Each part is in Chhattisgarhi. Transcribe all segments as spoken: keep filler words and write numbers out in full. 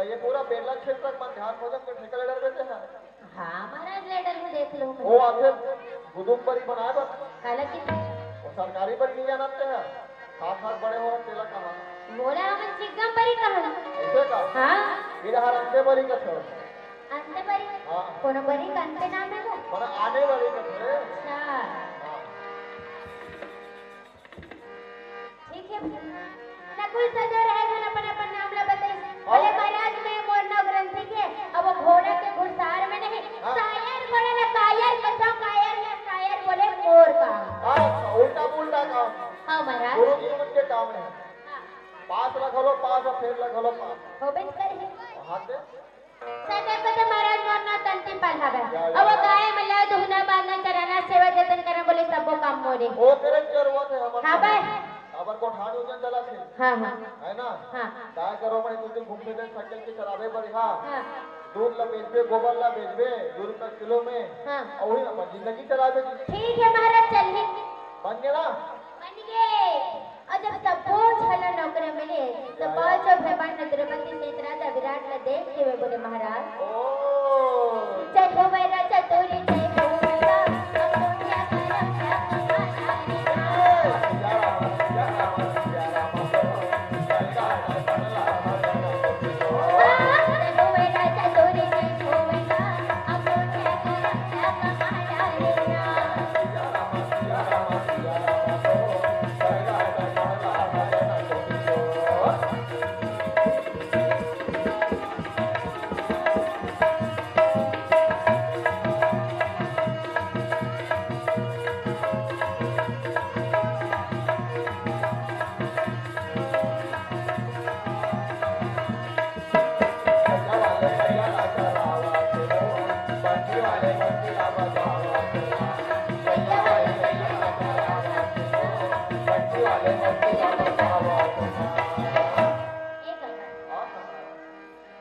ये पूरा बेला क्षेत्र के मध्यान्ह भोजन के ठेका ले डरबे ते ह। हाँ महाराज, ले डरहूँ, देख लूँ मैं। वो आथे गुदुम बरी बनाए बर। काला की? वो सरकारी बरी नहीं जानत ते ह। सात सात बड़े हो तेला कहा। मोला हमन चिग्गम बरी कहन। ऐसे का? हाँ। फिर हर अंते बरी का छोड़। अंते बरी? हाँ। कोनो बरी का अंते नाम है वो? पर आने वाली का थे। अच्छा। हाँ। ठीक है। नकुल सहदेव रहे धन अपन अपन नाम ला बताई। हाँ। बोले महाराज, मैं मोर नौकरन, ठीक है। अब वो घोड़ा के घुड़सार में नहीं, हाँ। कायर घोड़ा ला कायर कसम, कायर ला कायर बोले मोर का। हाँ, उल्टा पुल्टा काम। हाँ महाराज। गुरु जी मन के काम है। हाँ। पास ला घलो पास और फेर ला घलो पास। होबे न करही। हाथ दे। सदे कदे महाराज मोर नाव तंती पाल हवय। या, या, अब वो या। गाय, मल्ला, दुहना, बांधना, चराना, सेवा जतन करना बोले सबो काम मोरे। ओकरे जरूरत है हमर हाँ को। भाई। हमर गोठान उजन चला थे। हाँ, हाँ। है ना? हाँ। गाय करो में दू दिन घूम फिर साइकिल के चलावे बढ़िया। हाँ। दूध ला बेचबे, गोबर ला बेचबे, दू रुपया किलो में। हाँ। और वही अपन जिंदगी चलावे। ठीक है महाराज, चलिए। बन गया ना? बन गए। अउ जब सब्बो झन ला नौकरी मिले, त पांचों भैया ने द्रौपदी सहित राजा विराट ला देख के वे बोले, महाराज, ओ। जय होवै राजा तोरी, जय होवै राजा, अब तो क्या करम क्या कमाना रे। जय होवै राजा तोरी, जय होवै राजा, अब तो क्या करम क्या कमाना रे।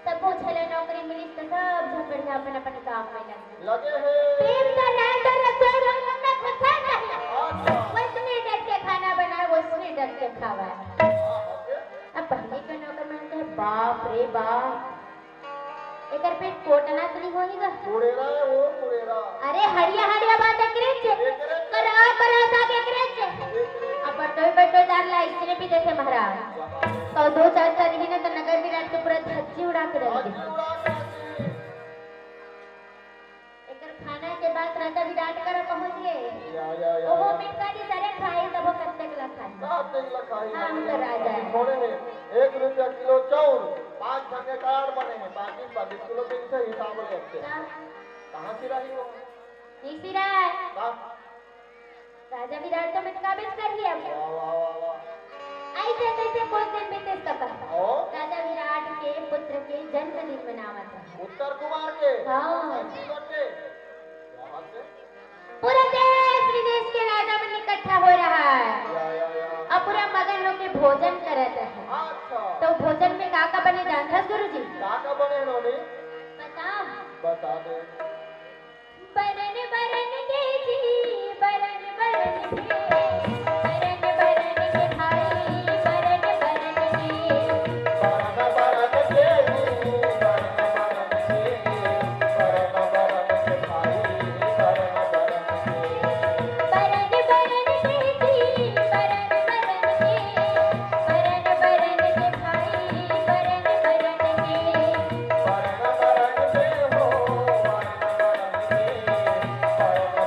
सबो झन ला नौकरी मिलिस त सब झन बढ़िया अपन अपन काम में लगे। लगे हे। प्रेम का नाम तो रसोई रंगन में घुसा नहीं। अच्छा। वैसने डर के खाना बनाए, वैसने डर के खावा। हाँ, हाँ, फिर? अब पहले के नौकर मन के बाप रे बाप, एकर पेट कोटना तो नहीं होही गा? कुड़ेरा है वो, कुड़ेरा। अरे हड़िया हड़िया बात एकरे से। एकरे से। करा करा सा एकरे से। अब बटोई बटोई दार ला इसने भी देखे महाराज। तो दो चार साल ही ना तो नगर विराट के पूरा धज्जी उड़ा के रख दे। एकर खाना के बाद राजा विराट करा पहुंच गए। या, या, या, ओहो या। मिनका जी सारे खाई तब वो कत्ते कला खाई। कत्ते कला खाई। हाँ, हम तो राजा है। थोड़े में एक रुपया किलो चाउर, पाँच ठन के कार्ड बने हैं, पाँच बीस, पाँच बीस किलो के इसे हिसाब ले रखते हैं। का? कहाँ से रही वो? नहीं सिरा। का? राजा विराट तो मिटका बेच कर ही अब। वाह, वाह, वाह, वाह। ऐसे तैसे कुछ दिन बीते तक ओ? राजा विराट के पुत्र के जन्मदिन मनावत रहा। उत्तर कुमार के? हाँ। ऐसी बात है। क्या बात है? पूरा देश विदेश के राजा मन इकट्ठा हो रहा है। या, या, या। अब पूरा मगन होके भोजन करत है। अच्छा। तो भोजन में का का बने जानथस गुरुजी? का का बने नोनी? बताओ। बता दे। बरन बरन के जी, बरन बरन के, बरन बरन के भाई, बरन बरन के। बरन बरन के जी, बरन बरन के, बरन बरन के भाई, बरन बरन के। बरन बरन के जी, बरन बरन के, बरन बरन के भाई, बरन बरन के। बरन बरन के हो, बरन बरन के, बरन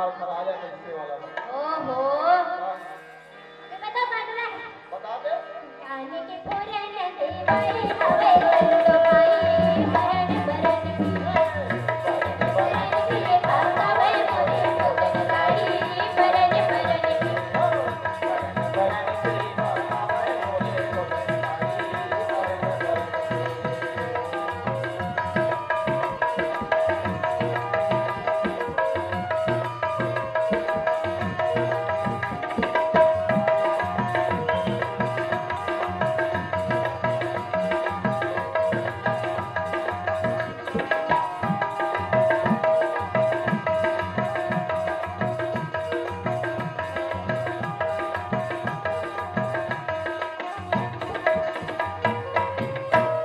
खराब है कैसे वाला। ओहो। हाँ। अबे बता, बता। बता दे। कान के फोरन देवाई हवे संतो भाई, बरन बरन की। बरन के पाकावे मोरे भोजन भाई, बरन बरन की।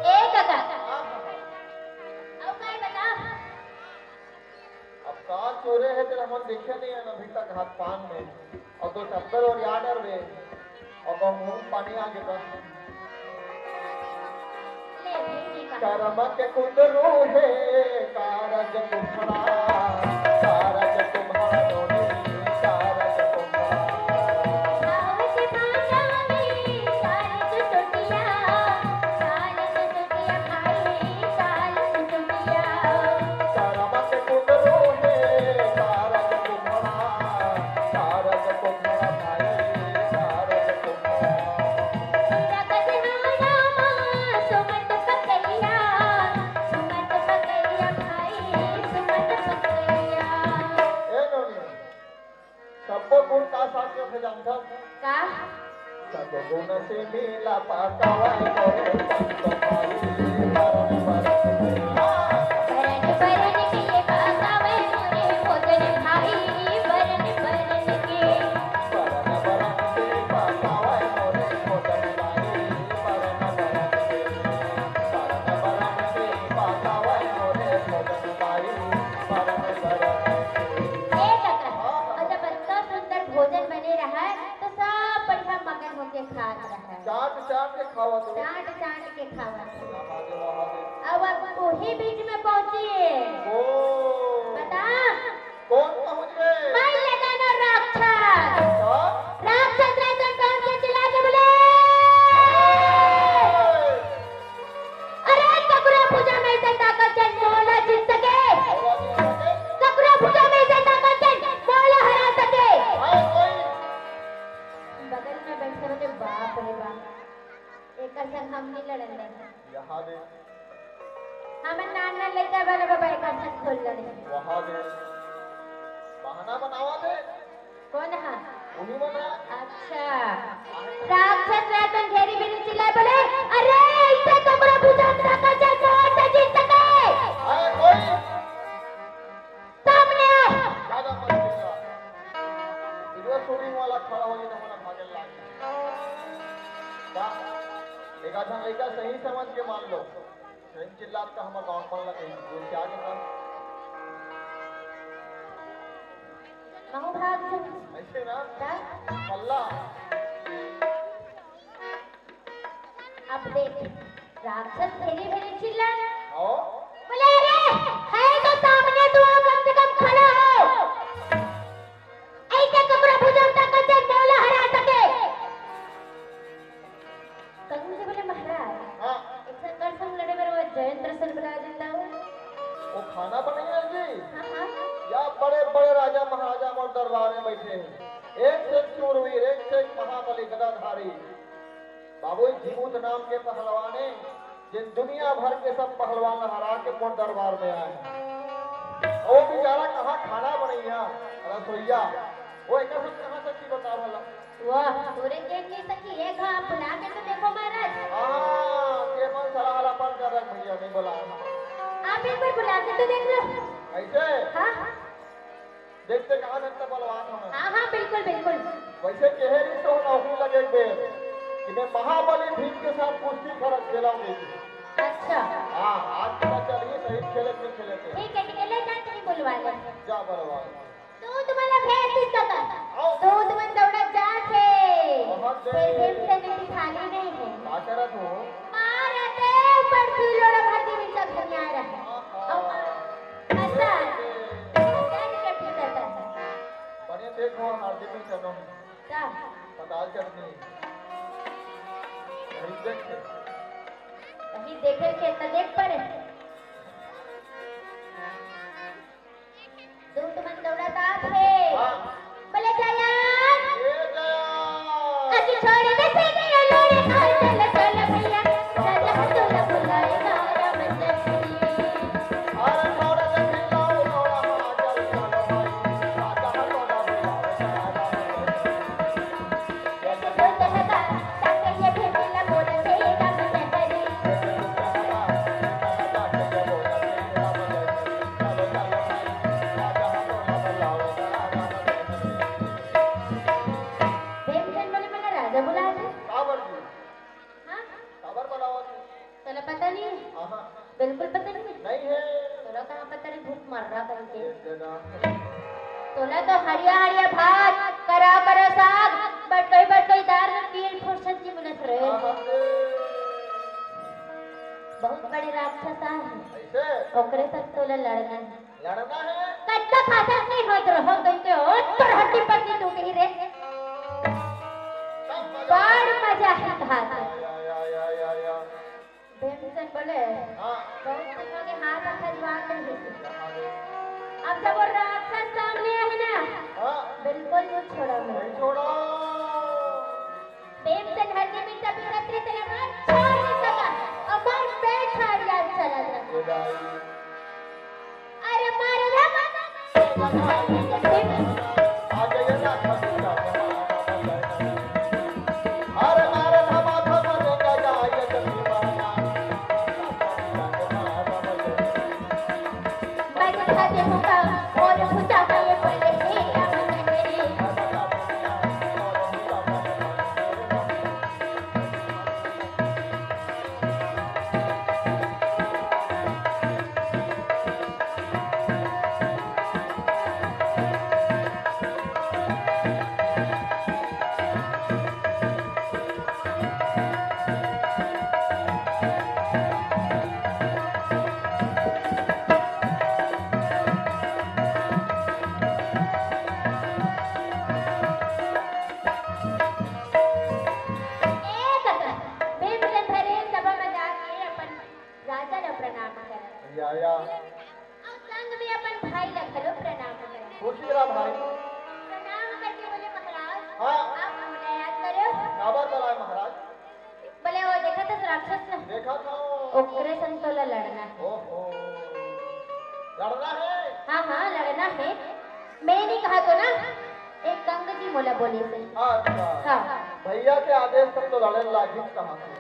ए काका, अउ काय बता? अब का चोरे हे तेला हमन देखे नइ हन अभी तक हाथ पान में। अउ तो सत्तर और याद अरबे। अउ तो मुंह पानी आ गे त। ले, ले, ले, काका। करम के कुंदरू हे, कारज तुम्हरा, कारज तुम्हरा नोनी, कारज तुम्हरा। भाव के भाषा में, कारज चोटिया, कारज चोटिया भाई, कारज चोटिया। करम के कुंदरू हे, कारज तुम्हरा, कारज तुम्हरा भाई, कारज तुम्हरा। जगत हारा मा सुमत पकैया, सुमत पकैया भाई, सुमत पकैया। ए नोनी, सब्बो गुण का साथ में जानथस? का? सब्बो गुण से मिला पाकावै मोरे संत भाई, बरन बरन के। बरन बरन के पाकावै मोरे भोजन भाई, बरन बरन के। बरन बरन के पाकावै मोरे भोजन भाई, बरन बरन के। बरन बरन के पाकावै मोरे भोजन भाई, बरन बरन के। ए काका, हाँ, हाँ। अच्छा, बच्चा सुंदर भोजन बने रहय, त सब बढ़िया मगन होके खात रहय। चाट चाट के खावत हो। चाट चाट के खावत हो। वाह दे, वाह दे। अब, अब वही बीच में पहुंची। ओ। बता। कौन पहुंच गए? मैं लेदानो राक्षस। हाँ? राक्षस रहतन कौन के चिल्ला के बोले? अरे ककरो भुजा में से ताकत चंद मोला जीत सके। ककरो भुजा में से ताकत चंद मोला हरा सके। आए कोई। बगल में बैठे होते, बाप रे बाप, एकर संग हम नहीं लड़न दे। यहाँ दे। हमन नान नान लइका वाला बाबा एकर संग खोल लड़े। वहाँ दे। बहाना बनावा दे। कौन हा? उन्हीं मन हा। अच्छा। राक्षस रहतन घेरी बेरी चिल्लाए बोले, "अरे, इसे तो प्रभु चंद्र का जय जोर से जीत सके।" अरे कोई। सामने आ। ज्यादा मत चिल्ला। इधर shooting वाला खड़ा हो गया तो हमारा भागल लाग। का? एक आधा लइका सही समझ के मान लो। सही चिल्लात का हमर गाँव मन ला कहीं दूर से आगे था। महू भाग जो। ऐसे ना? का? मल्ला। अब देख, राक्षस भेरी भेरी चिल्ला। आओ। बोले, "अरे, है तो सामने तू, कम से कम खड़ा हो। ऐसे ककरो भुजा में ताकत चंद मोला हरा सके।" ककुन से बोले, "महाराज, हाँ। एक संग कर संग लड़े बर वो जयंत रसल बुला देता हूँ।" वो खाना बनाइया जी। हाँ, हाँ। या बड़े बड़े राजा महाराजा मोर दरबार में बैठे हैं। एक से एक शूरवीर, एक से एक महाबली गदाधारी। बाबू जीमूत नाम के पहलवान है, जिन दुनिया भर के सब पहलवान हरा के मोर दरबार में आए हैं। वो बेचारा कहाँ खाना बनैया, रसोईया, वो एकर सब कहाँ सखी बता भला? वाह, तोरे के के सखी है, हाँ, बुला के तो देखो महाराज। हाँ, ये मन सलाह ला पर कर रख भैया, नहीं बुला। आप एक बार बुला के तो देख लो। कैसे? हाँ। देखते कहाँ तक तो बलवान हूँ मैं। हाँ, हाँ, बिल्कुल, बिल्कुल। वैसे कहे रही तो नौकरी लगे एक बेर कि मैं महाबली भीम के साथ कुश्ती खड़ा खेलाऊंगी। अच्छा। हाँ, आज पता चलिए सही खेले कि नहीं खेले थे। ठीक है, ठीक है, ले जा, तुम बुलवा ले। जा बलवान। दूध वाला भैंस इसका कर। आओ। दूध मन दौड़ा जात हे। बहुत फिर देर। भीमसेन की थाली नहीं है। का करत हो? मारत हे, ऊपर से लोड़ा भर के नीचे घनिया रहा। आहा। और मार-, ऐसा। ऐसा करके पीटत रहा। देखो, हमार दिल में चलो। का? पताल चटनी। वही देख के। वही देखे के त देख परे। दूत मन दौड़त आत हे। हाँ। बोले, "जया।" ए जया। अजी छोड़ दे से गया लोड़े, आ चल, चल भैया, राजा तोला बुलाएगा राम चंद्र जी। अरे छोड़ दे से गया लोड़े, आ चल, चल भाई, राजा तोला बुलाएगा राम चंद्र जी। प्रेमचंद बोले, "मोला राजा बुलात हे।" काबर जी? हाँ? काबर बुलावत हे? तोला पता नहीं? हाँ, हाँ। बिल्कुल पता नहीं? नहीं हे। तोला कहाँ पता रही, भूख मर रहा करके। ये दादा। तोला तो हरिया हरिया भात, करा करा साग, बटोई बटोई दार में पील फुरसत जी मिलत रहे। हाँ, हाँ। बहुत बड़े राक्षस आहे। ऐसे? ओकरे साथ तोला लड़ना हे। लड़ना हे? कत्ता खातस नहीं होत रहो, कहीं के होत पर हड्डी पत्नी तू कही रे। तब मजा बड़ मजा हे खात। या, या, या, या, या। भीमसेन बोले, हाँ। "बहुत दिन हो गए, हाथ खजवात नहीं।" हाँ रे। अब जब वो राक्षस सामने आए ना, हाँ। बिल्कुल नहीं छोड़ा मैं। नहीं छोड़ा। भीमसेन हड्डी मिर्चा पीसत रहे, तेरे मार छोड़ नहीं सका। अमर पेट छाड़ याद चला था। ये भाई। अरे मारे रे माता। ए कका, भीमसेन धरे सभा में जाके अपन राजा ला प्रणाम करत। या, या। अउ संग में अपन भाई ला घलो प्रणाम करत। खुश रहा भाई। प्रणाम करके बोले, "महाराज, हाँ। आप हमला याद करे हो?" काबर बुलाए महाराज? बोले, "वो देखा था राक्षस ला?" देखा था। ओकरे संग तोला लड़ना हे। ओहो। लड़ना हे? हाँ, हाँ, लड़ना हे। मैं नहीं कहा तो ना, एक कंग जी मोला बोले से। अच्छा। हाँ। भैया के आदेश तक तो लड़े लागिस कहाँ से?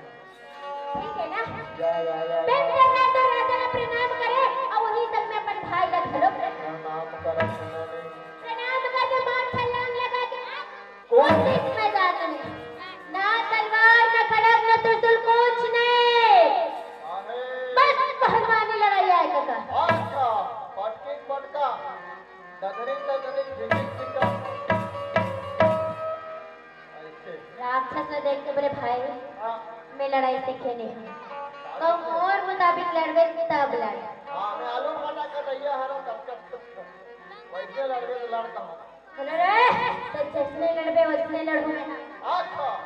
ठीक है ना? या, या, या, मैं या। तेरा तो राजा ला प्रणाम करे, अउ वही संग में अपन भाई ला घलो प्रणाम। प्रणाम करत सुनो ने। प्रणाम करके मार छलांग लगा के आ, कौन? कौन देश में जात नहीं? ना तलवार, ना खड़ग, ना त्रिशूल, कुछ नहीं। अरे। बस पहलवानी लड़ाई आए कका। अच्छा, पटके पटका, डगरे डगरे, झिझिक झिका। ऐसे। राक्षस ला देख के बोले, "भाई, हाँ। मैं लड़ाई सीखे नहीं हूँ। तो मोर मुताबिक लड़बे तब लड़।" हाँ, मैं आलू भाटा कटइया हरा कट कट कट। वैसे लड़बे तो लड़ कहाँ? बोले, "रे, तो जैसने लड़बे वैसने लड़ूँ मैं।" अच्छा।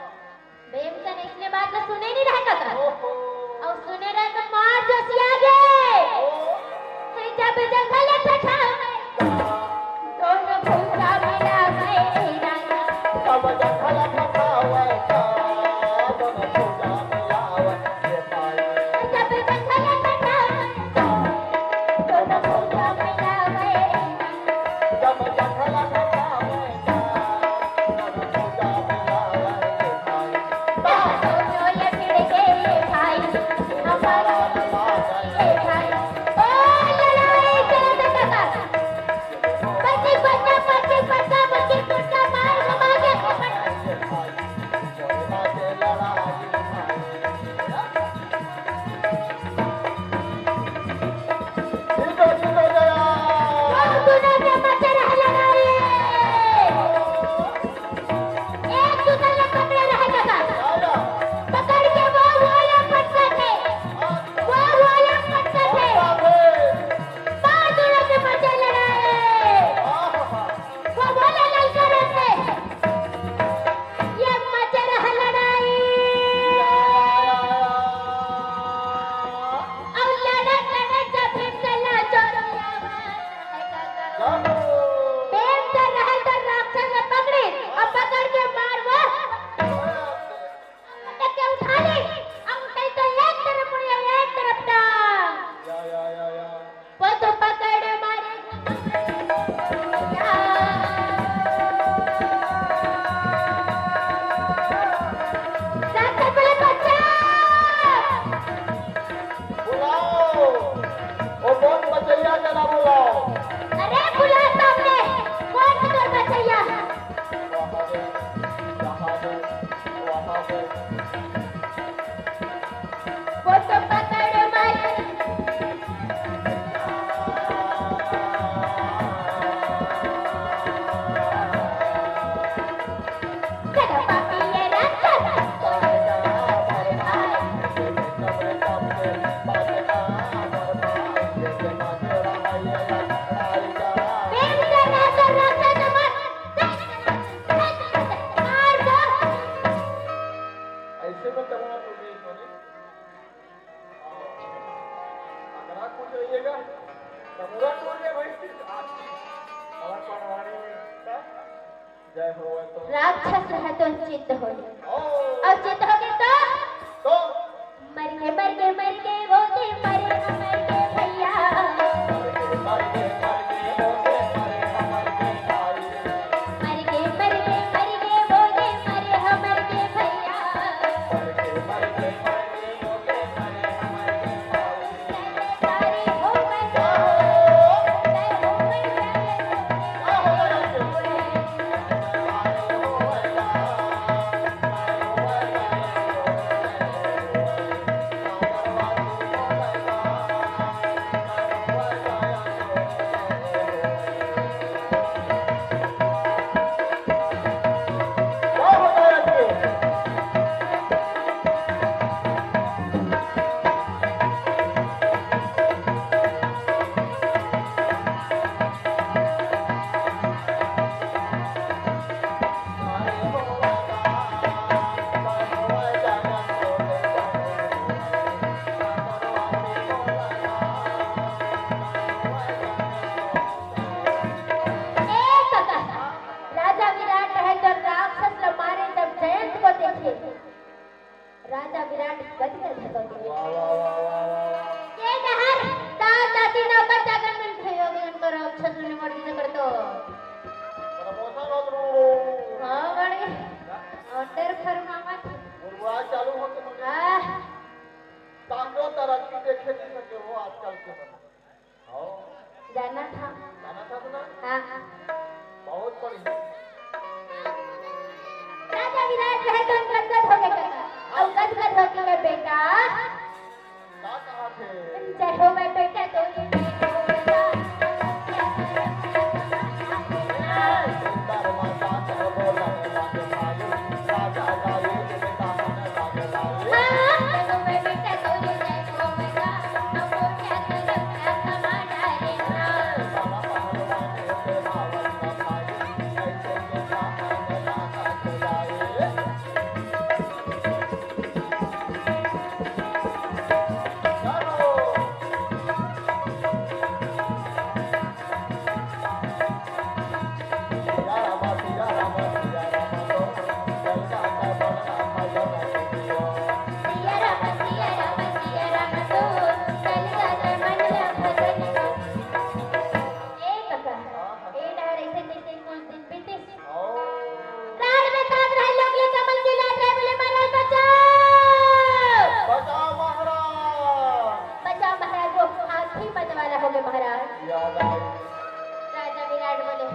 भीमसेन इसने बात ला सुने नहीं रहे कका। ओहो। अउ सुने रहे तो मार जोसिया गे। ओ। जब जंगल ठठावे, दोनों भुजा मिलावे, राजा। जब जंगल ठठावे, दोनों भुजा मिलावे, ये भाई। जब जंगल ठठावे, दोनों भुजा मिलावे, जब जंगल राक्षस रहे तो चित्त हो, अउ चित्त हो गे तो मर गे, मर गे, मर गे, वो दे मरे, मर गे भैया। मर गे, मर गे, मर गे, वो दे मरे, मर गे भैया। ए कका, राजा विराट रहे तो राक्षस ल मारे, जब जयंत को देखे, राजा विराट गदगद हो गे। वाह, वाह, वाह, वाह, वाह, वाह। ये डहर दादा तीन ओकर जागन में खयो गे, उनको राक्षस ने मर दिया कर तो। प्रमोशन हो तो। हाँ, बड़े। ऑर्डर फरमावा थे। गुरुआ चालू हो तो मगर। हाँ। ताको तरक्की देखे नहीं सके वो आजकल के बने। हाँ। जाना था। जाना था ना? हाँ। बहुत बढ़िया। राजा विराट रहे तो गदगद हो गए कका। अब गदगद हो गए बेटा। का कहा थे? जय हो मैं बेटा तो ये जय हो बेटा। ए कका, ए डहर ऐसे तैसे कुछ दिन बीतिस। प्राण में साथ रहे लोग ले कमल की लाज रहे बोले महाराज बचाओ। बचाओ महाराज। बचाओ महाराज, वो हाथी मत वाला हो गए महाराज। याद आई। राजा विराट बोले,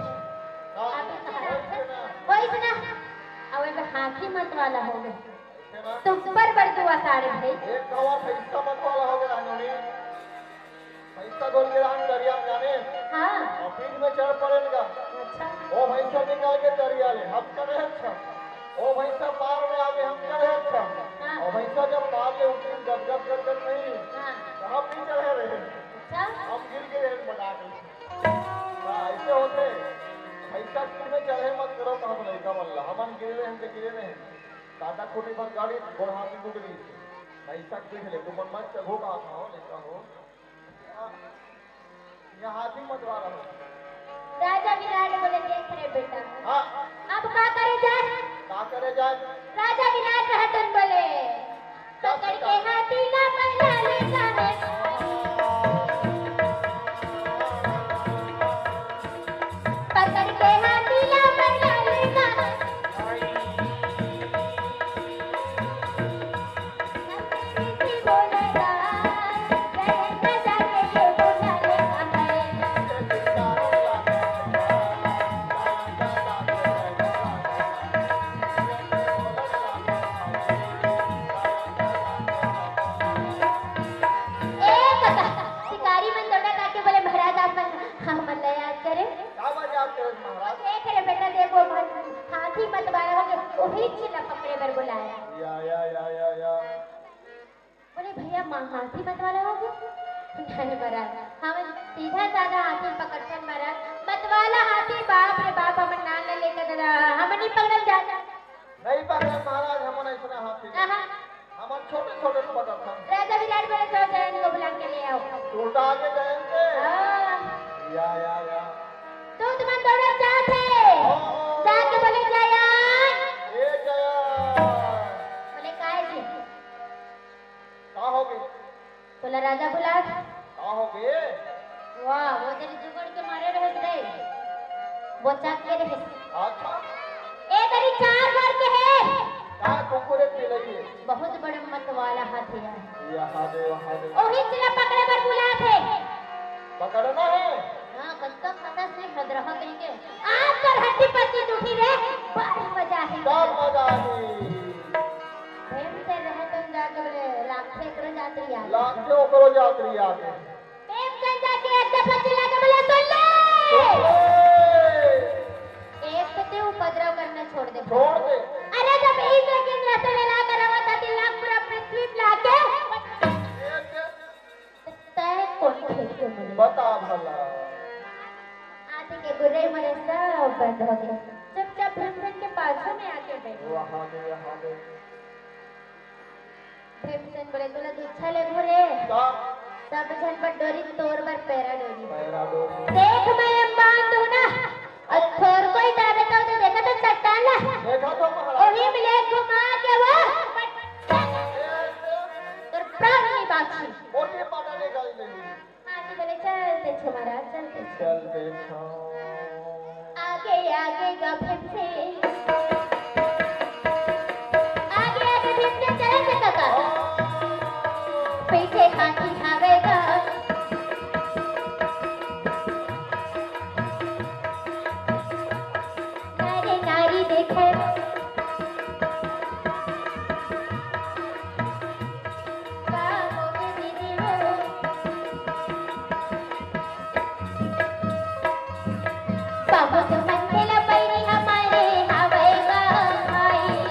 हाँ, आप ही महाराज है ना? वही से ना। अब एक हाथी मत वाला हो गए। ऐसे ना? तो ऊपर बढ़ दुआ सारे भाई। एक गवा भैंसा मत वाला हो गए रानोनी। भैंसा धोर के राम दरिया में जाने। हाँ। और बीच में चढ़ पड़े इनका। अच्छा। वो भैंसा निकाल के दरिया ले, हम चढ़े अच्छा। वो भैंसा पार में आगे, हम चढ़े अच्छा। हाँ। और भैंसा जब पार ले उतरी, गद गद गद गद नहीं। हाँ। तो हम भी चढ़े रहे। अच्छा। हम गिर गए बना के। हाँ, ऐसे होते। भैंसा गिर में चढ़े मत करो, तो हम लड़का मल्ला। हमन गिरे रहे, हम तो गिरे रहे। काटा खूटी पर गाड़ी, गोड़ हाथ में टूट गई। भैंसा गिर ले, तुम मन मत चढ़ो, बात हो, लड़का हो। यहाँ हाथी मत वाला हो। राजा विराट बोले, देख रे बेटा, हाँ। अब का करे जाए? का करे जाए? राजा विराट रहतन बोले, पकड़ के हाथी ला बंधा ले जाए। पकड़ के हाथी ला बंधा ले जाए। ए कका, शिकारी मन दौड़ा जाके बोले, महाराज, आप मन हमन ला याद करे। का बात याद करे महाराज? देख रे बेटा, देखो मन हाथी मत वाला हो गए, वही चीज ला पकड़े बर बुलाया। या, या, या, या, या। बोले, भैया, माँ हाथी मत वाला हो गया? नहीं महाराज, हम सीधा साधा हाथी पकड़थन महाराज। मत वाला हाथी, बाप रे बाप, हमन नान ले लेकर दादा, हम नहीं पकड़ल जाता। नहीं पकड़ल महाराज, हमन ऐसा हाथी। आहा। हमन छोटे छोटे पकड़थन। राजा विराट बोले, जाओ जयंत को बुला के ले आओ। उल्टा आगे जयंत के। हाँ। या, या, या। तो तुमन दौड़त जात हे। हाँ। जाके बोले, ओही ला पकड़े बर बुलात हे। पकड़ना हे। हाँ, कतका खतस नहीं हदरहा कहिके। आज तोर हड्डी पसली उठी रे, बड़ी मजा आही। का मजा आही? प्रेम से रहे तो जाके बोले, लागथे एकरो जात रही आगे। लागथे ओकरो जात रही आगे। प्रेम से जाके एक दफा चिल्ला के बोले, सुन ले। सुन ले। एक तो ते उपद्रव करना छोड़ दे। छोड़ दे। अरे जब यही से दिन रहते वेला करवा था, लाख पूरा पृथ्वी ला के। तय कोन खेत के मुड़ी? बता भला। आदि के गुर्रे मुड़े सब बंद हो गए। चुपचाप भीमसेन के पाछू में आके बैठ। वहाँ दे, यहाँ दे। भीमसेन बोले, "तोला दीक्षा ले घुरे।" का? सब झन बर डोरी, तोर बर पैरा डोरी। पैरा डोरी। देख मैं अंबान दूं ना, अउ थोर कोई दावे तो, तो देखा तो चट्टान ला। देखा तो महाराज। ओही में ले घुमा के वो तोर प्राण नहीं बाची। मोटे पाटा ले गल देही। हाथी बोले, "चलते छो महाराज, चलते छो।" चलते छो। आगे आगे गा भीमसेन। आगे आगे भीमसेन चलत हे काका। पीछे हाथी आवेगा। नारी नारी देखे। का होगे दीदी वो? बाबू तो मन के लपैनी हमारे हवै गा भाई।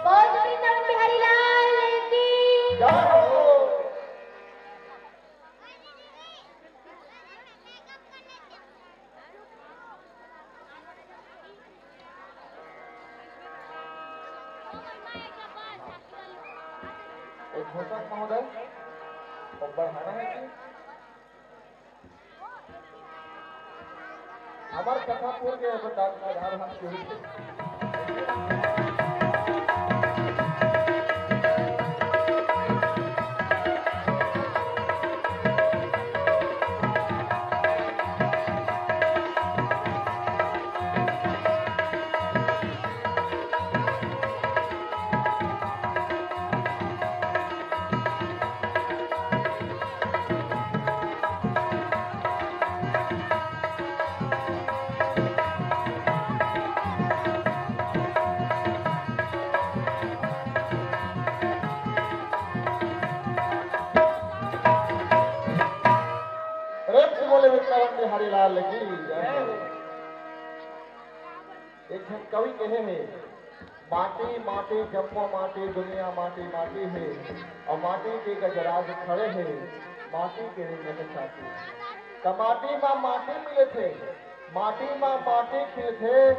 बोल वृंदावन बिहारी लाल की। एक घोषक महोदय, वो बढ़ाना है कि हमार कथा पूर के अपन डांस के आधार हम शुरू। प्रेम से बोले वृंदावन बिहारी लाल की जय। एक झन कवि कहे हे, "माटी माटी जम्मो माटी, दुनिया माटी माटी हे, अउ माटी के गजराज खड़े हे, माटी के रेंगत छाती।" त माटी मा माटी मिलथे, माटी मा माटी खिलथे,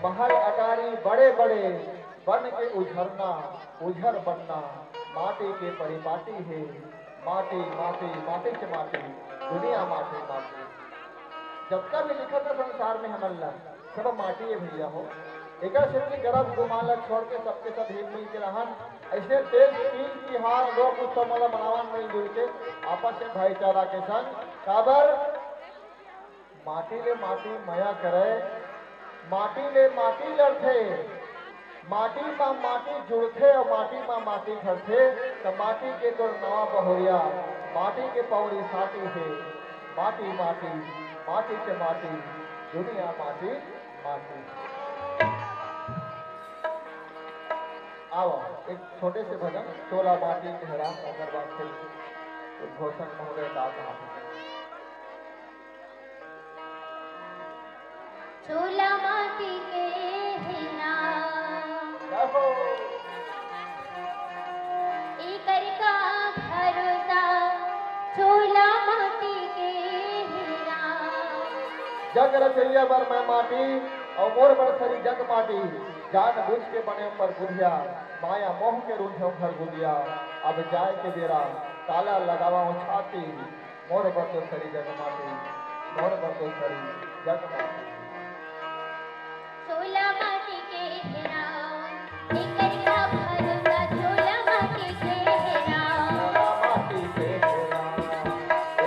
महल अटारी बड़े बड़े, बन के उझरना, उझर बनना, माटी के परिपाटी हे। माटी, माटी, माटी के माटी, दुनिया माटी, माटी। जतका भी लिखत हे संसार में हमन ला, सब माटी हे भैया हो। एकर सिर्फ गरब गुमान ला छोड़ के सबके सब हिल मिल के रहन। ऐसे देश तीज तिहार लोक उत्सव मन ला मनावन मिलजुल के, आपस में भाईचारा के संग। काबर? माटी ले माटी मया करय, माटी ले माटी लड़थे, माटी मा माटी जुड़थे अउ माटी मा माटी घड़थे, त माटी के तोर नवा बहुरिया, माटी के पौड़ी साटी हे। माटी, माटी, माटी के माटी, दुनिया माटी, माटी। आवा, एक छोटे से भजन, "चोला माटी के हरा", ओकर बाद फिर उद्घोषक महोदय का कहा। चोला माटी के हिना। जय हो। एकर का भरोसा, चोला माटी के हिना। जग रचइया बर मैं माटी, अउ मोर बरसरी जग माटी, जान बुझ के बने ऊपर बुधिया, माया मोह के रूंधेंव घर गुदिया। अब जाय के बेरा, ताला लगावंव छाती, मोर बर तो सरी जग माटी, मोर बर तो सरी जग माटी। सोला माटी के हे राम, एकर का भरोसा, सोला माटी के हे राम। सोला माटी के हे राम,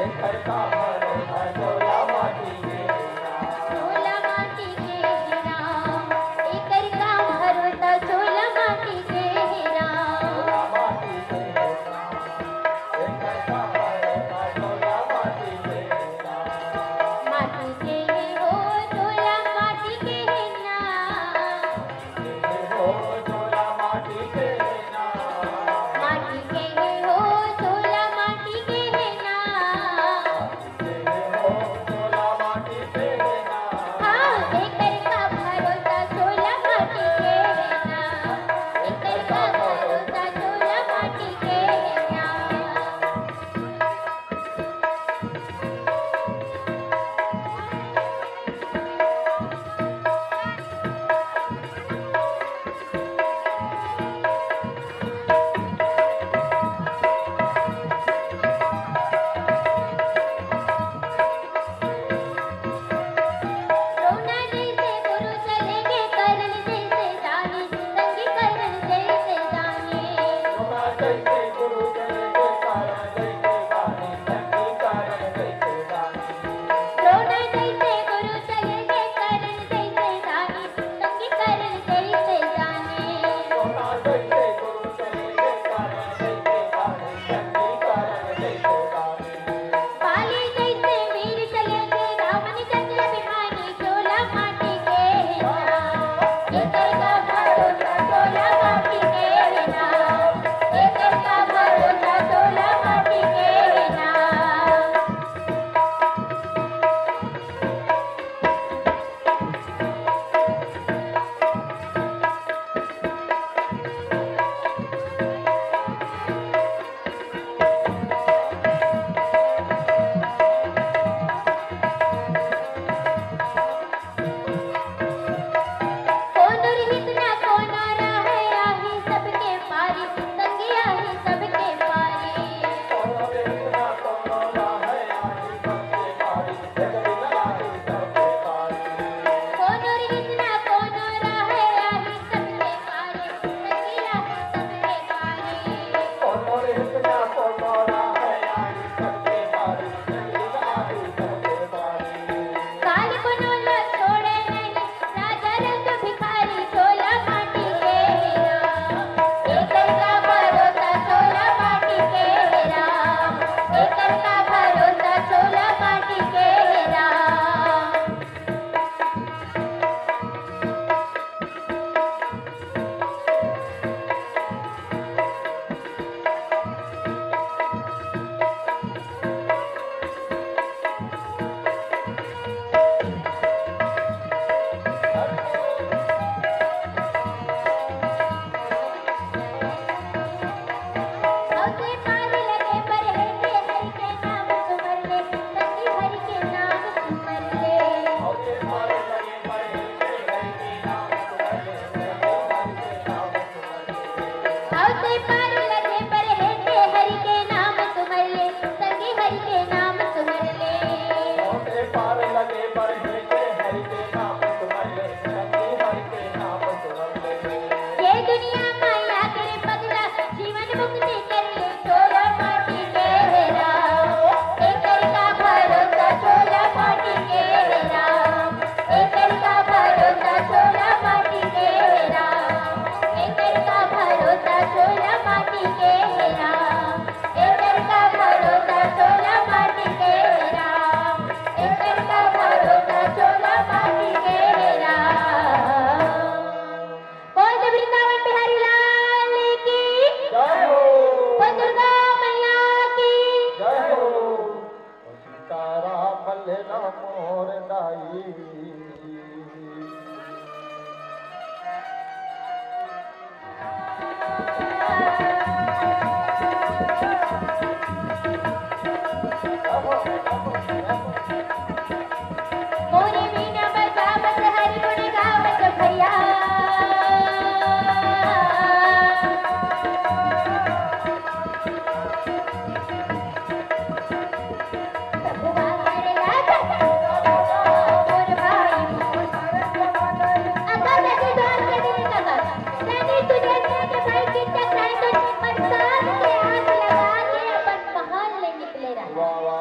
एकर का भरोसा, सोला माटी के हे राम। सोला माटी के हे राम, एकर का भरोसा, सोला माटी के हे राम। सोला माटी के हे राम, एकर का भरोसा, सोला माटी के हे राम। माटी के हे हो, सोला माटी के हे ना।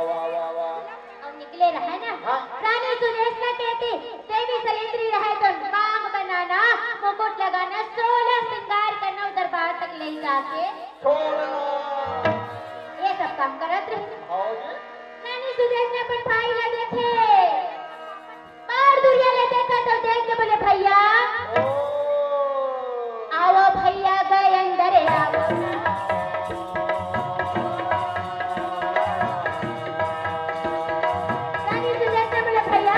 वाह, वाह, वाह। अउ निकले रहे ना। हाँ। रानी सुदेशना कहती, देवी सलेंद्री रहे तो मांग बनाना, मुकुट लगाना, सोलह श्रृंगार करना, दरबार तक ले जाके छोड़ना। ये सब काम करत रही। हाँ जी। रानी सुदेशना अपन भाई ला देखे। बार दुरिया ले देखा तो देख के बोले, "भैया, ओ। आवो भैया, गए अंदर आवो।" रानी सुदेशना बोले, "भैया,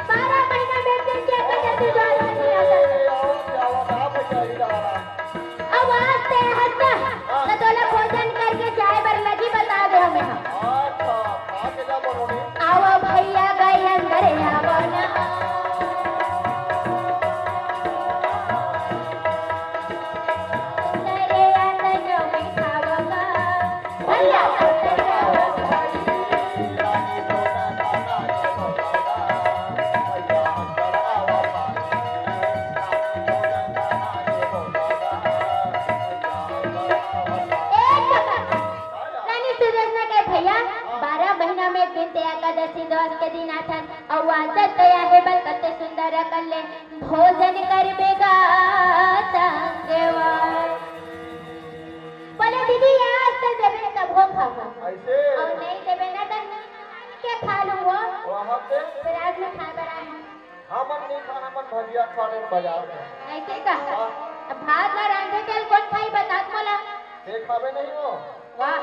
बारह महीना में एक दिन के अंदर जल्दी द्वार पर नहीं आता।" ए, आओ, क्या बात है, भैया, इधर आ। अब आज ते हंसना, हाँ। तो तोला भोजन करके जाए बर लगी, बता दे हमें हम। अच्छा, खा के जा बनोनी। आवो भैया गए अंदर आवो ना। अंदर अंदर में खावो ना। भैया अंदर आवो। ए कका, रानी सुदेशना के भैया, बारह महीना में एक दिन ते एकादशी दोष के दिन आथन, अउ आचत तो या हे बल कते सुंदर अकल ले भोजन करबे गा संगवा। बोले, "दीदी, आज तो देबे तभो खाबो, ऐसे? अउ नहीं देबे ना तो के खा लूंगो।" वहाँ पे? फिर आज मैं खाए बर आए हूँ। हमन नहीं खाना, हमन भजिया खा लेन बाजार में। ऐसे का? हाँ। अब भात ला रांधे तेल कौन खाई, बतात मोला? ते खाबे नहीं हो? वाह।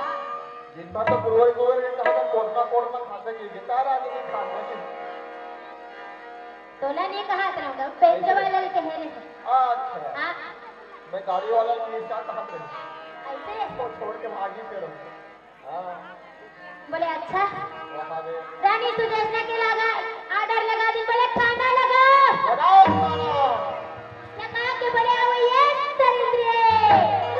जितना तो गुरुवारी गुरुवारी कहा था, कोटना कोटना खाते की, बेकार आदमी खाते की। तोला नहीं कहा था, हम तो बेंच वाला के कह रहे हैं। अच्छा। हाँ। मैं गाड़ी वाला की रिश्ता कहा थे। ऐसे? वो छोड़ के भागी फिर। हाँ। बोले, "अच्छा।" रानी सुदेशना के लगा, order लगा दी, बोले, "खाना लगाओ।" लगाओ खाना। लगा के बोले, "आओ ये सरेंद्री।"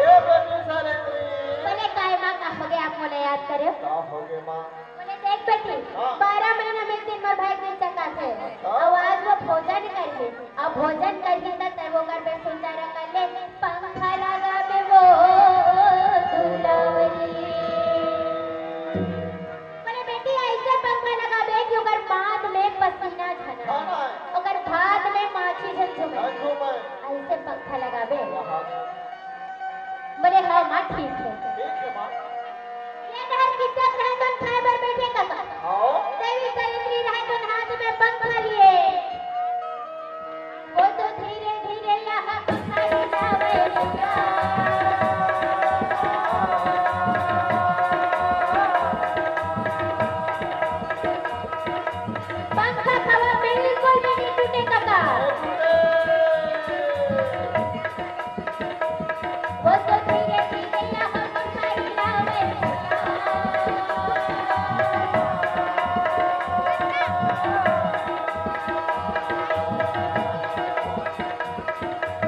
ए बेटी सरेंद्री। बोले, "काय माँ, का हो गया, आप मोला याद करे?" का हो गया माँ? बोले, "देख बेटी, हाँ। बारह महीना में एक दिन मोर भाई दिन चकाथे। हाँ। अउ आज वो भोजन करही, अउ भोजन करही त तैं ओकर बर सुंदर अकन ले पंखा लगाबे वो दुलवरी।" बोले, "बेटी, ऐसे पंखा लगाबे कि ओकर माथ में पसीना झना, हाँ। ओकर भात में माछी झन झुमे। हाँ, झुमे। ऐसे पंखा लगाबे।" हाँ। बोले, "हाँ माँ, ठीक है।" ठीक है माँ। ये डहर किचक रहे तो खाए बर बैठे कका। हाँ। देवी सरेंद्री रहे तो हाथ में पंखा लिए। वो तो धीरे धीरे यहाँ पंखा हिलावे लगा। पंखा हवा बिल्कुल भी नहीं टूटे कका। वो तो धीरे धीरे यहाँ पर खाई लावे।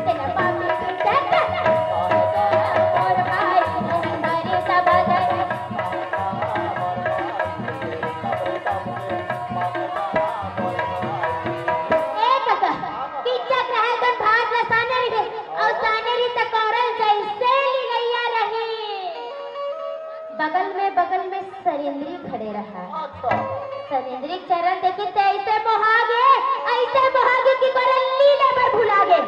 तेरा पापी की टहल। और भाई हमारे सब गए। ए कका, किचक रहे तन भात ल साने रहिथे, अउ साने रही त कौरल जैसे लिलैया रही। बगल में, बगल में सरेंद्री खड़े रहा। अच्छा। सरेंद्री के चरण देखी त ऐसे मोहा गे, ऐसे मोहा गे कि कौरल लीले बर भुला गे।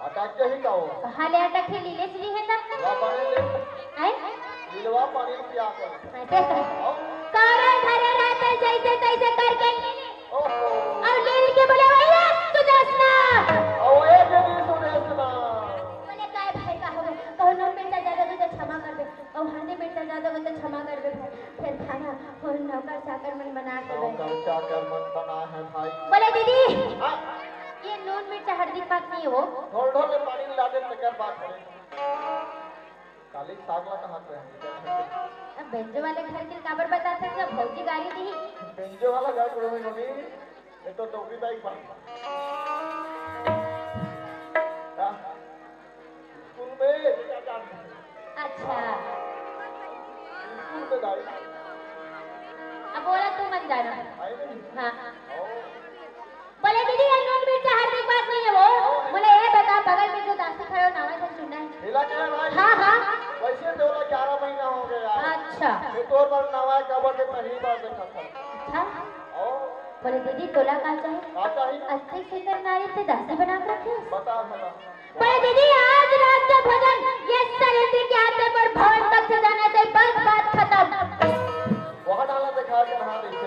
अटक के ही का हो? हाले अटक के लीले चली है त? ला पानी ले। हैं? लीलवा पानी पिया कर। ऐसे तो। हाँ। कौरल धरे रहते जैसे तैसे करके लीले। ओहो। अउ लील के बोले, "भैया, सुदेशना।" अउ ए देवी सुदेशना। बोले, "काय भाई का हो? कहूँ नून मिर्चा ज्यादा हो तो क्षमा कर दे, अउ हल्दी मिर्चा ज्यादा हो तो क्षमा कर दे भाई। फिर खाना अउ नौकर चाकर मन बना के दे।" नौकर चाकर मन बना है भाई। बोले, "दीदी, हाँ। ये नून मिर्चा हल्दी के बात नहीं है वो।" ढोल ढोल के पानी ला दे, तकर बात है। काली साग ला कहाँ पे है? अब बेंजो वाले घर के काबर बताते हैं, जब भौजी गाली दी। बेंजो वाला घर को नहीं होनी, ये तो टोपी टाइप बात। हाँ। स्कूल में बेटा जान। अच्छा। स्कूल में गाड़ी। अब बोला तू मत जाना। आई नहीं? हाँ। ओ। बोले, "दीदी, ये नून मिर्चा हल्दी के बात नहीं है वो।" बोले, "ए बेटा, बगल में जो दासी खड़े हो, नावा से सुनना है।" हिला के भाई। हाँ, हाँ। वैसे तो ओला ग्यारह महीना हो गया है। अच्छा। ये तोर बर नवा है, काबर के पहली बार देखा था। अच्छा। ओ। बोले, "दीदी, तोला का चाही?" का चाही? अति सुंदर नारी ते दासी बना के रखे। बता भला। बोले, "दीदी, आज रात का भोजन ये सरिंद्र के हाथ से पर भवन तक से जाना चाहिए, बस बात खत्म।" वहाँ डाला देखा के, हाँ, देखे।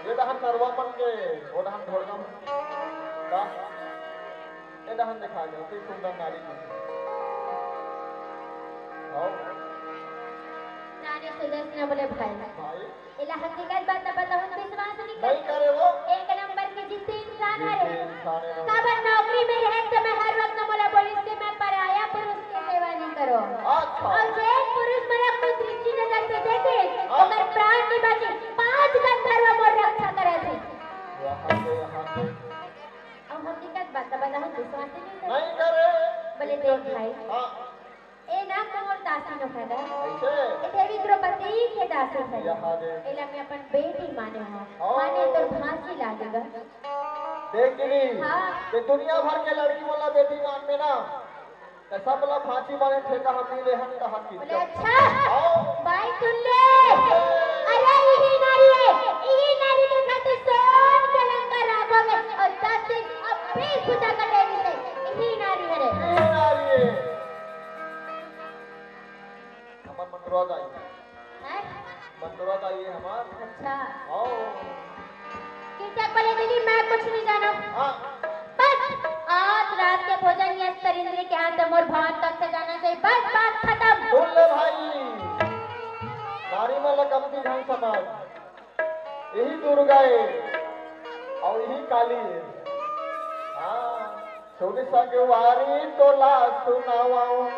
ये डहन नरवा मन के, वो डहन ढोलका मन। का? ए डहन देखा जाओ, कोई सुंदर नारी मन। आओ। रानी सुदर्शना बोले, "भाई, भाई। एला हकीकत बात न बताहूँ, विश्वास नहीं नहीं कर। करे वो। एक नंबर के जिद्दी इंसान जिद्दी हरे। इंसान है। काबर नौकरी में रहे तो मैं हर वक्त मोला बोलिस कि मैं पराया पुरुष के सेवा नहीं करो। अच्छा। और जे पुरुष मोला कुछ दृष्टि नजर से देखे, हाँ। ओकर प्राण नहीं बचे। पांच गंधर्व मोर रक्षा करे थे।" यहाँ से, यहाँ से। अब हकीकत बात बताहूँ, विश्वास नहीं करे। नहीं करे। बोले, "देख भाई, हाँ। ए ना मोर दासी नो फायदा। कैसे? ए देवी द्रौपदी के दासी है। यहाँ दे। एला मैं अपन बेटी माने हूँ। ओ। माने तो भांची लागेगा।" देख गिरी, हाँ। ये दुनिया भर के लड़की वाला बेटी मान में ना, तो सब ला भांची माने ठेका हम नहीं लेहन कहा की। बोले, "अच्छा।" हाँ। भाई सुन ले, अरे यही नारी है, यही नारी के खातिर सोन के लंका राखोगे और दस दिन अब भी पूजा कर लेनी से, यही नारी है रे। यही नारी है। हमर मंदुरवा दाई। हैं? मंदुरवा दाई है हमार। अच्छा। आओ। कि क्या बोले दीदी, मैं कुछ नहीं जाना। हाँ। बस आज रात के भोजन ये सरिंद्र के हाथ से मोर भवन तक से जाना चाहिए। बस बात खत्म। सुन ले भाई, नारी मन ला कमती झन समझ। यही दुर्गा है और यही काली है। हाँ। सुन संगवारी तोला सुनावंव,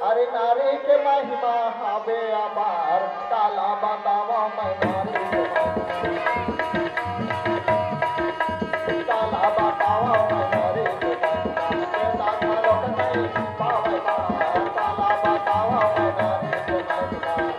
अरे नारी के महिमा हावे अपार, काला बतावंव मैं नारी के महिमा। काला बतावंव मैं नारी के महिमा, बेटा घलोक नहीं पावे बार, काला बतावंव मैं नारी के महिमा।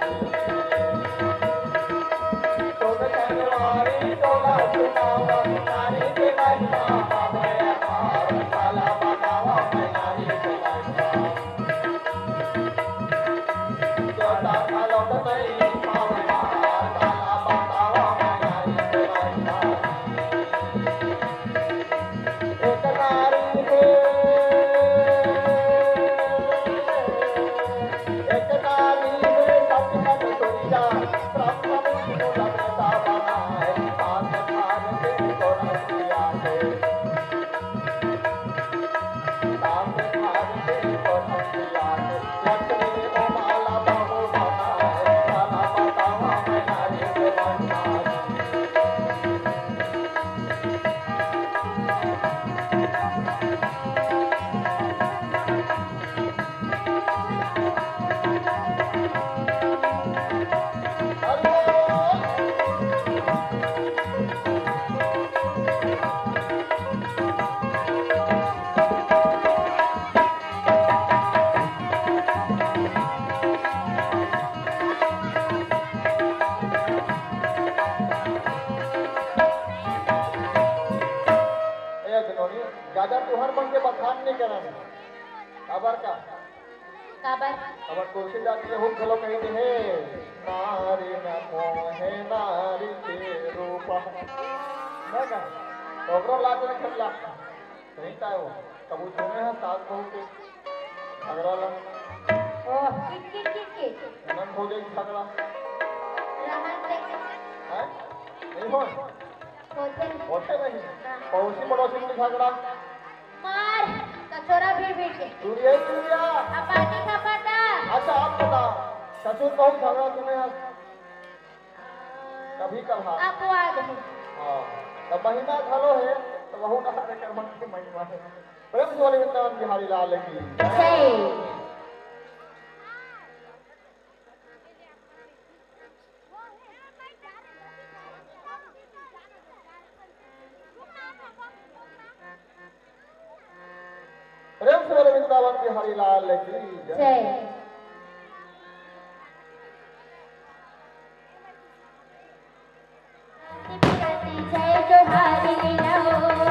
ए अग्नोनी, ज्यादा तुहर मन के बखान नहीं करना। काबर का? काबर? काबर तुलसीदास जी हूँ घलो कही दे हे, "नारी न मोहे नारी के रूप।" नहीं का? तो ओकरो लाज रखे ला। सही का है वो? कबू सुने हैं सास बहू के झगड़ा ला? ओह, किट, किट, किट, किट। ननद भौजाई के झगड़ा। रहन से। हैं? नहीं हो? होथे। होथे नहीं? हाँ। पड़ोसी पड़ोसी में झगड़ा। मार, कचोरा भिड़ भिड़ के। चूड़िया ही चूड़िया। अपाटी खपाटा। अच्छा, आप बता, ससुर बहू झगड़ा सुने हैं? कभी कभार। अपवाद है। हाँ, तो महिमा घलो है, तो वहू ना कार्यक्रम की महिमा है। प्रेम से बोले वृंदावन बिहारी लाल की जय। प्रेम से बोले वृंदावन बिहारी लाल की जय। जय। जय जोहार लीला हो।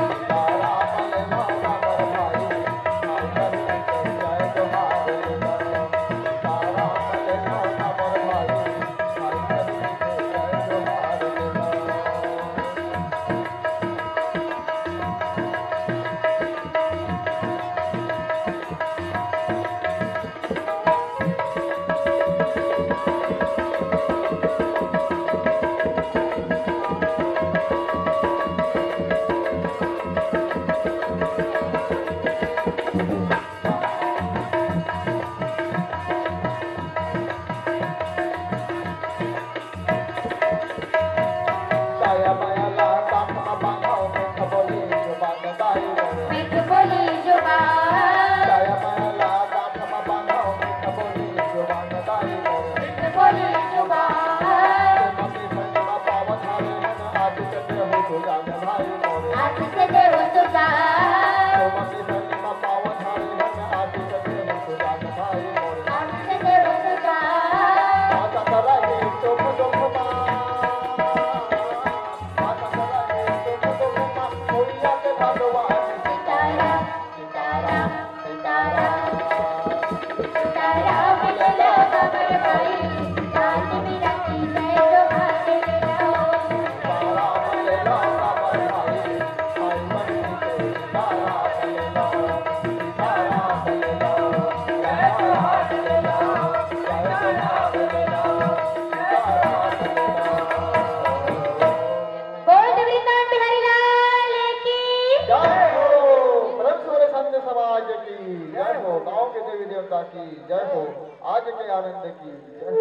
गांव के देवी देवता की जय हो। आज के आनंद की जय हो।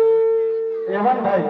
एवन भाई,